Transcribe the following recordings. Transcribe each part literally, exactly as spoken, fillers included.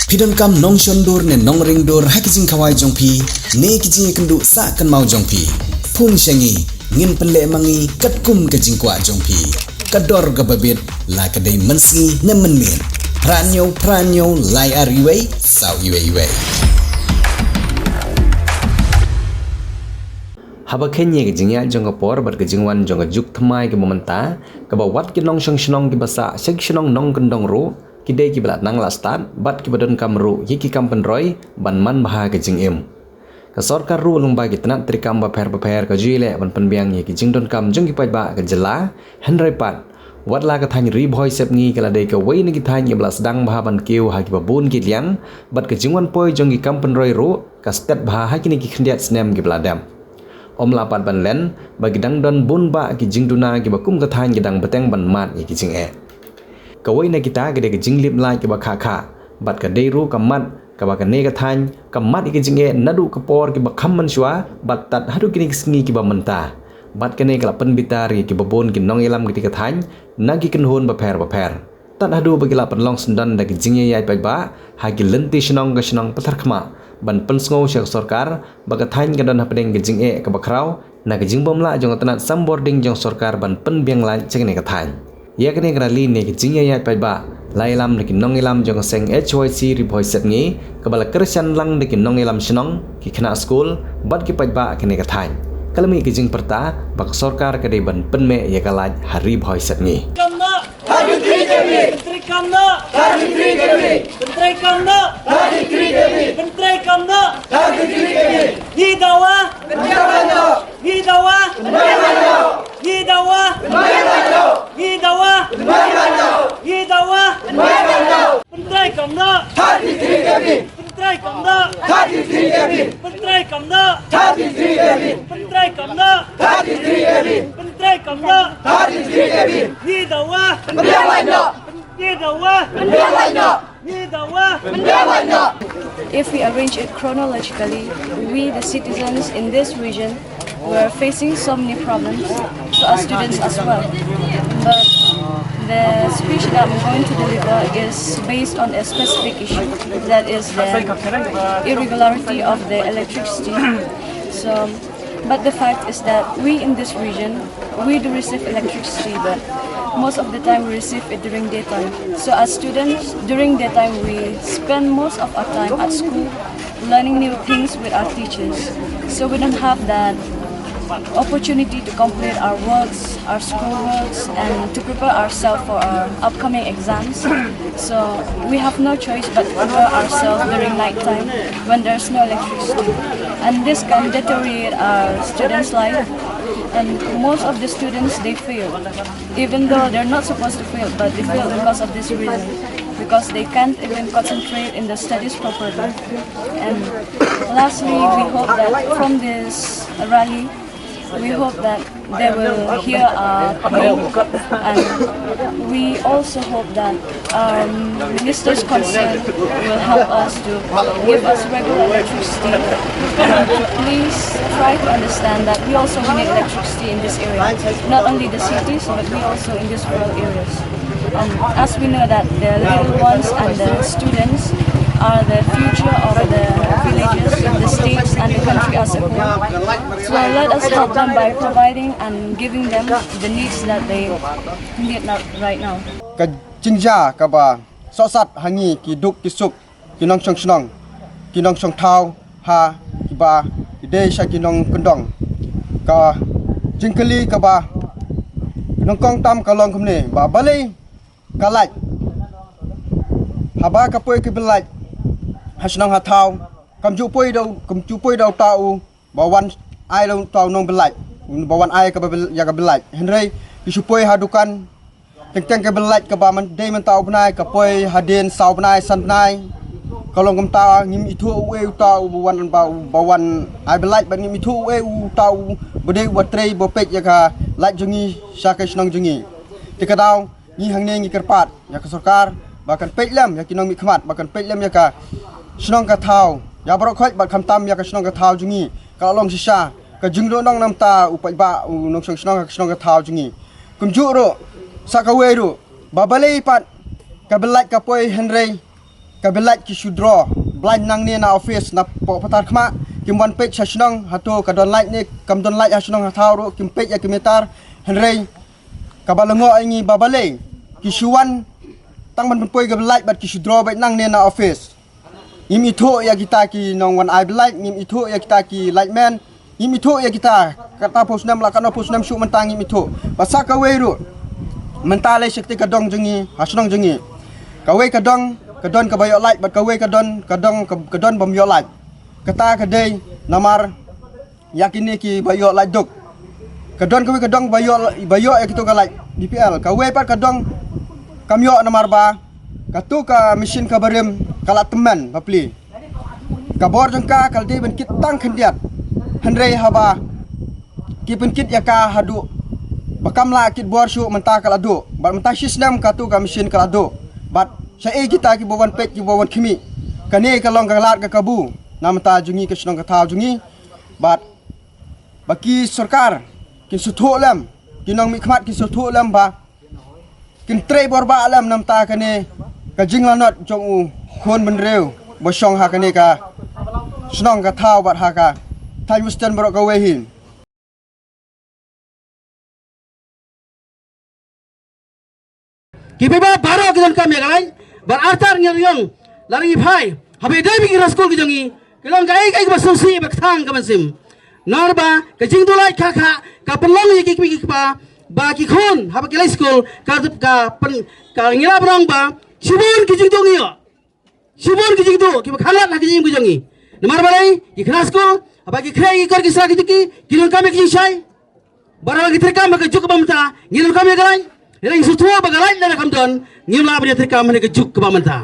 Phi donkam nongshon dur ne nongring dur ha ki jingkhawai jong phi ne ki jingïakynduh sah kynmaw jong phi? Phone sha ngi, ngin pynleh ma ngi katkum ka jingkwah jong phi. Ka dor kaba bit, la ka dei mynsngi ne mynmiet. Phra hynñiew phra hynñiew lai ar wei saw wei wei. Haba kheiñ ïa ka jingïaid jong ka por bad ka jingwan jong ka juk thymmai kaba mynta, kaba wat ki nongshong shnong kiba sah sha ki shnong nongkyndong ruh ki dei kiba la nang la stad bad kiba donkam ruh ïa ki kam pynroi ban man bha ka jingim. Ka sorkar ruh lyngba ki tnat treikam bapher bapher ka ju ïaleh ban pynbiang ïa ki jingdonkam jong ki paidbah ka jylla, hynrei pat, wat la ka thaiñ Ri Bhoi Sepngi ka la dei kawei na ki thaiñ kiba la sdang bha ban kiew ha kiba bun ki liang, bad ka jingwan poi jong ki kam pynroi ruh ka stet bha ha kine ki khyndiat snem kiba la dep. Ym lah pat ban len ba ki dang don bun bah ki jingduna kiba kum ka thaiñ ki dang bteng ban mad ïa ki jingeh. Kawei na kita ka dei ka jinglip lait kaba khah khah, bad ka dei ruh ka mat kaba kane ka thaiñ ka mad ïa ki jingeh naduh ka por kiba kham mynshuwa bad tad haduh kine ki sngi kiba mynta. Bad kane ka la pynbitar ïa kiba bun ki nongïalam kata ka thaiñ na ki kynhun bapher bapher. Tad haduh ba ki la pynlong syndon da ki jingïaid paidbah ha ki lynti shnong ka shnong Patharkhmah ban pynsngew sha ka sorkar ba ka thaiñ ka don hapdeng ka jingeh kaba khraw na ka jingbymlah jong ka tnat sambording jong sorkar ban pynbiang lait sha kane ka thaiñ. Ïa kane ka rally ne ka jingïaid paidbah la ïalam da ki nongïalam jong ka seng H Y C Ri Bhoi Sepngi kaba la kyrshan lang da ki nongïalam shnong, ki khynnah skul bad ki paidbah kane ka thaiñ. Ka la mih ka jingpyrta ba ka sorkar ka dei ban pynmih ïa ka lait ha Ri Bhoi Sepngi. Kam noh! Pyntrei kam noh! Pyntrei kam noh! Pyntrei kam noh! Pyntrei kam noh! Ngi dawa! Ngi dawa! Ngi dawa! Ngi dawa! Ngi dawa! Pyntrei kam noh! Pyntrei kam noh! Pyntrei kam noh! Pyntrei kam noh! Pyntrei kam noh! Pyntrei kam noh! Ngi dawa! Ngi dawa! Ngi dawa! Ngi dawa! If we arrange it chronologically, we, the citizens in this region, were facing so many problems, so are students as well. But the speech that I'm going to deliver is based on a specific issue, that is the irregularity of the electricity. So, but the fact is that we in this region, we do receive electricity, but most of the time we receive it during daytime. So as students, during daytime we spend most of our time at school learning new things with our teachers. So we don't have that opportunity to complete our works, our school works, and to prepare ourselves for our upcoming exams. So we have no choice but to prepare ourselves during night time when there's no electricity. And this can deteriorate our students' life. And most of the students, they fail. Even though they're not supposed to fail, but they fail because of this reason. Because they can't even concentrate in the studies properly. And lastly, we hope that from this rally, we hope that they will hear our plea, and we also hope that our ministers concerned will help us to give us regular electricity. And please try to understand that we also need electricity in this area, not only the cities, but we also in these rural areas. And as we know that the little ones and the students are the future of the villages, the states, and the country as a whole. So let us help them by providing and giving them the needs that they need now, right now. Ka jingjia kaba sohsat ha ngi ki duk ki suk, ki nongshong shnong, ki nongshong thaw, ha kiba ki dei sha ki nongkyndong. Ka jingkylli kaba nyngkong tam ka long kumne, ba balei ka light, haba ka poi ka bill light ha shnong ha thaw, kam ju poi da u, kam ju poi da uta u ba wan ai da uta u nong bill light, ba wan ai kaba bill, ïa ka bill light. Hynrei ki shu poi ha dukan, teng teng ka bill light kaba man dei mynta u bnai, ka poi hadien saw bnai, san bnai. Ka long kumta, ngim ithuh uei uta u ba wan, ba, ba wan ai bill light, bad ngim ithuh uei uta u ba dei uba trei ba peit ïa ka light jong ngi sha ka shnong jong ngi. Te ka daw ngi hangne ngi kyrpad ïa ka sorkar ba kan peit lem ïa ki nongmihkhmat, ba kan peit lem ïa ka shnong ka thaw, ïa baroh khoit bad khamtam ïa ka shnong ka thaw jong ngi. Ka la long shisha ka jingduhnong namar u paidbah, u nongshong shnong ha ka shnong ka thaw jong ngi. Kumjuh ruh, sa kawei ruh, ba balei pat ka bill light ka poi hynrei ka bill light ki shu draw blind nangne na office na poh Patharkhmah, kim wan peit sha shnong hato ka don light ne kam don light ha shnong ha thaw ruh, kim peit ïa ki meter. Hynrei kaba lyngngoh ïa ngi ba balei ki shu wan tang ban pynpoi ka bill light bad ki shu draw beit nangne na office. Ngim ithuh ïa kita ki nongwan ai bill light, ngim ithuh ïa kita ki light man, ngim ithuh ïa kita. Kata phew snem la, kano phew snem shuh mynta ngim ithuh. Ba sa kawei ruh mynta lei sha kti ka dong jong ngi, ha shnong jong ngi, kawei ka dong ka don kaba ïoh light bad kawei ka don ka dong ka, ka don bym ïoh light. Kata ka dei namar ïa kine kiba ïoh light duk. Ka don kawei ka dong ba ïoh, ba ïoh ïa kito ka light D P L, kawei pat ka dong kam ïoh namar ba kato ka machine kaba rim ka la tymmen bapli. Ka bor jong ka ka la dei ban kit tang khyndiat. Hynrei haba ki pynkit ïa ka haduh ba kam lah kit bor shuh mynta ka la duh. Bad mynta shi snem kato ka machine ka la duh. Bad shaei kita kiba wan peit, kiba wan khmih? Kane ka long ka lad ka kabu na bynta jong ngi, ka shnong ka thaw jong ngi. Bad ba ki sorkar kin sngewthuh lem, ki nongmihkhmat kin sngewthuh lem ba kin trei bor bah lem na bynta kane ka jinglanot jong u khun bynriew ba shong ha kane ka shnong ka thaw bad ha ka thaiñ Western baroh kawei hi. Ki paidbah baroh ki donkam ïa ka light, bad artat ngi ïong, lada ngi phai, haba ïadei bad ki khun skul ki jong ngi, ki long kaei kaei kaba sngewsih bad kthang ka mynsiem. Namar ba ka jingduh light kha kha ka pynlong ïa ki kmie ki kpa ba ki khun haba ki leit skul ka, ka pyn, ka ngi lah ban ong ba shibun ki jingduh ngi ïoh. Shibun ki jingduh kiba khanglad ha ki jingim ki jong ngi. Namar balei? Ki khynnah skul haba ki khreh ki kor ki sla ki juki, ki donkam ïa ki jingshai. Bad haba ki treikam ha ka juk kaba mynta, ngi donkam ïa ka light. Hynrei ngi sngewthuh ba ka light lada kam don, ngim lah ban ïa treikam ha ka juk kaba mynta.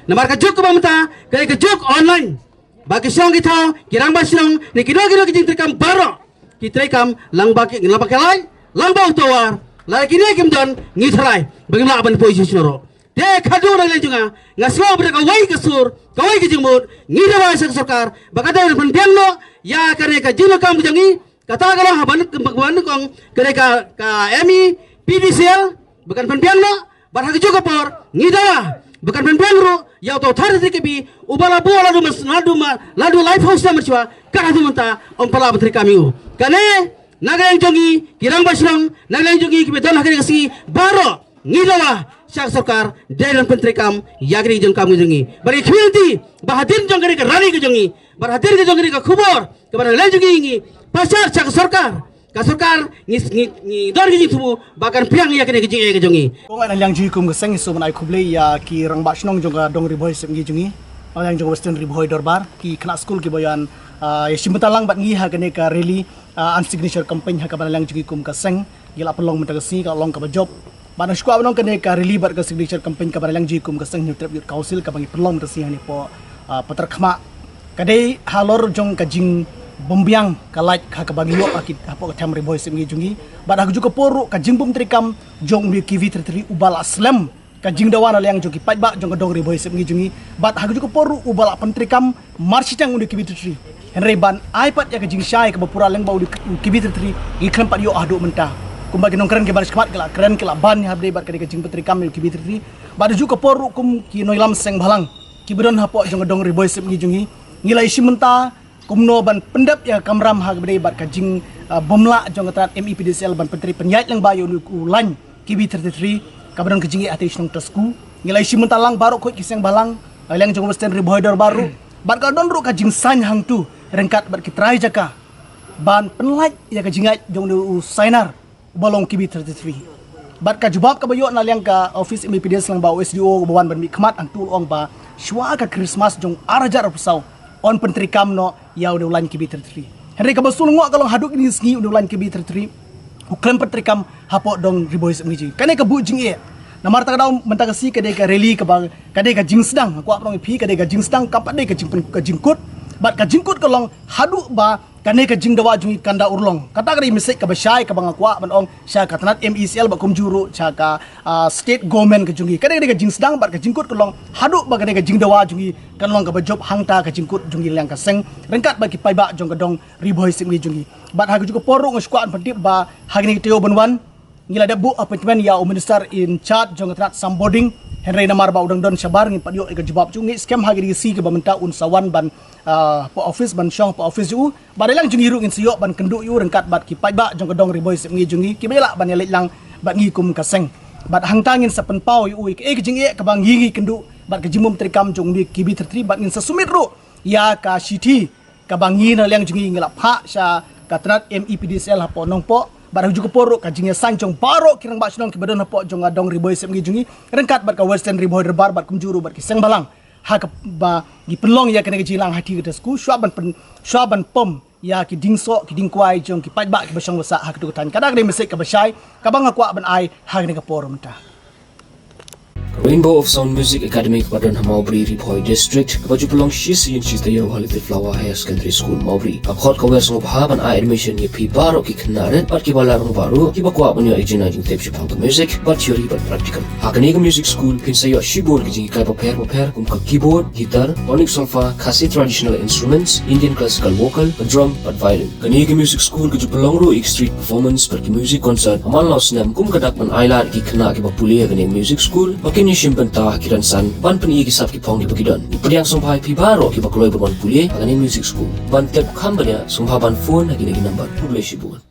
Namar ka juk kaba mynta ka dei ka juk online. Ba ki shnong ki thaw, ki rangbah shnong ne kino kino ki jingtreikam baroh, ki treikam lang bad ki, lang bad ka light, lang bad u tower. Lada kine kim don, ngi tharai ba ngim lah ban poi sha shnong ruh. Te khadduh na ka liang jong nga, nga sngew ba da kawei ka sur, kawei ka jingmut, ngi dawa sha ka sorkar ba ka dei ban pynbiang noh ïa kane ka jingdonkam ka jong ngi. Kata ka long ha ban, ban kong kane ka, ka M E P D C L ba kan pynbiang noh. Bad ha kajuh ka por ngi dawa ba kan pynbiang ruh ïa uto u thirty-three K V uba la buh la dum, la dum, la dum lai phew snem mynshuwa, ka haduh mynta ym pat lah ban treikam ïa u. Kane na ka liang jong ngi ki rangbah shnong, na ka liang jong ngi kiba don ha kane ka sngi baroh, ngi dawa sha ka sorkar dei ban pyntreikam ïa kane ka jingkam ka jong ngi. Bad ngi khmih lynti ba hadien jong kane ka rally ka jong ngi, bad hadien ka jong kane ka khubor kaba na ka liang jong ngi, ngi pashar sha ka sorkar. Ka sorkar ngi, ngi, ngi don ka jingthmu ba kan pdiang ïa kane ka jingeh ka jong ngi. Kong, na ka liang jong ngi kum ka seng ngi sngewbha ban ai khublei ïa ki rangbah shnong jong ka dong Ri Bhoi Sepngi jong ngi, na ka liang jong ka Western Ri Bhoi Dorbar, ki khynnah skul kiba ïa, ah, ïashim bynta lang bad ngi ha kane ka rally, ah, and signature campaign ha kaba na ka liang jong ngi kum ka seng. Ngi la pynlong mynta ka sngi ka long kaba jop. Bad nga sngewkwah ban ong kane ka rally bad ka signature campaign kaba na ka liang jong ngi kum ka seng Hynñiewtrep Youth Council kaba ngi pynlong mynta ka sngi hangne hapoh, ah, Patharkhmah, ka dei halor jong ka jingbymbiang ka light ha kaba ngi ïoh ha ki, hapoh ka them Ri Bhoi Sepngi jong ngi. Bad ha kajuh ka por ruh ka jingbym treikam jong u K V thirty-three uba la slem ka jingdawa na ka liang jong ki paidbah jong ka dong Ri Bhoi Sepngi jong ngi. Bad ha kajuh ka por ruh uba la pyntreikam mar shiteng u K V thirty-three. Hynrei ban ai pat ïa ka jingshai kaba pura lyngba u K V thirty-three ngi khlem pat ïoh haduh mynta. Kumba ki nongkren kiba na shakhmat ki la kren ki la ban ïa hapdeng bad ka dei ka jingpyntreikam ïa u K V thirty-three. Bad ha kajuh ka por ruh kum ki nongïalam seng bhalang kiba don hapoh jong ka dong Ri Bhoi Sepngi jong ngi, ngi la ïashim bynta kumno ban pyndep ïa ka kamram ha kaba dei bad ka jing, ah, bym lah jong ka tnat M E P D C L ban pyntrei pynïaid lyngba ïa u lain K V thirty-three kaba don ka jingeh ha tei shnong Tasku. Ngi la ïashim bynta lang baroh khoit ki seng bhalang, na ka liang jong ka Western Ri Bhoi Dorbar ruh. Bad ka don ruh ka jingsaiñ hangtu ryngkat bad ki trai jaka ban pynlait ïa ka jingngeit jong u Sainar uba long K V thirty-three. Bad ka jubab kaba ïoh na ka liang ka office M E P D C L lyngba u S D O uba wan ban mihkhmat hangtu u la ong ba shuwa ka Christmas jong ar hajar arphew saw yn pyntreikam noh ïa u dei u lain K V thirty-three. Hynrei kaba sngewlyngngoh ka long haduh kine ki sngi u dei u lain K V thirty-three u khlem pyntreikam hapoh dong Ri Bhoi Sepngi jong ngi. Kane ka buh jingeh. Namar kata ka daw mynta ka sngi ka dei ka rally kaba ka dei ka jingsdang, nga kwah ban ong ïa phi ka dei ka jingsdang, kam pat dei ka jingpyn, ka jingkut. Bad ka jingkut ka long haduh ba kane ka jingdawa jong ngi kan da urlong. Kata ka dei message kaba shai kaba nga kwah ban ong sha ka tnat M E C L bad kumjuh ruh sha ka, ah, state government ka jong ngi. Kane ka dei ka jingsdang bad ka jingkut ka long haduh ba kane ka jingdawa jong ngi kan long kaba jop hangta ka jingkut jong ngi na ka liang ka seng ryngkat bad ki paidbah jong ka dong Ri Bhoi Sepngi jong ngi. Bad ha kajuh ka por ruh nga sngewkwah ban pyntip ba ha kine ki taïew ban wan ngi la dep buh appointment ïa u minister in charge jong ka tnat Sam Bording Hynrei namar ba u dang don shabar ngim pat ïoh ïa ka jubab jong u, ngi skhem ha kine ki sngi kiba mynta un sa wan ban, ah, hapoh office, ban shong hapoh office jong u. Bad na liang jong ngi ruh ngin sa ïoh ban kynduh ïa u ryngkat bad ki paidbah jong ka dong Ri Bhoi Sepngi jong ngi kiba ïa lah ban ïaleit lang bad ngi kum ka seng. Bad hangta ngin sa pynpaw ïa u ïa kaei ka jingeh kaba ngi ngi kynduh bad ka jingbym treikam jong u K B thirty-three, bad ngin sa submit ruh ïa ka shithi kaba ngi na liang jong ngi ngi la phah sha ka tnat M E P D S L hapoh Nongpoh. Bad ha kajuh ka por ruh ka jingïasain jong baroh ki rangbah shnong kiba don hapoh jong ka dong Ri Bhoi Sepngi jong ngi ryngkat bad ka Western Ri Bhoi Dorbar bad kumjuh ruh bad ki seng balang, ha kaba ngi pynlong ïa kane ka jingïalang ha kti kata skul, shuwa ban pyn, shuwa ban pom ïa ki diengsoh ki diengkwai jong ki paidbah kiba shong ba sah ha katu ka thaiñ. Kata ka dei message kaba shai kaba nga kwah ban ai ha kane ka por mynta. Rainbow of Sound Music Academy kaba don ha Mawbri, Ri Bhoi District, kaba ju pynlong shi sien shi taïew ha Little Flower Higher Secondary School, Mawbri. Ka khot ka wer sngewbha ban ai admission ïa phi baroh ki khynnah rit bad kiba la rangbah ruh, kiba kwah ban ïoh ïa ka jingtip shaphang ka music, bad theory bad practical. Ha kane ka music school phin sa ïoh shibun ki jinghikai bapher bapher kum ka keyboard, guitar, tonic solfa, Khasi traditional instruments, Indian classical vocal, drum bad violin. Kane ka music school ka ju pynlong ruh ïa ka street performance bad ki music concert ha man la u snem, kum ka dak ban ailad ïa ki khynnah kiba pule ha kane ka music school ba kin ïashim bynta ha ki rynsan ban pyni ïa ki sap ki phong kiba ki don. Ngi pdiang sngewbha ïa phi baroh kiba kloi ban wan pule ha kane ka music school. Ban tip kham bniah sngewbha ban phone ha kine ki number. Khublei shibun.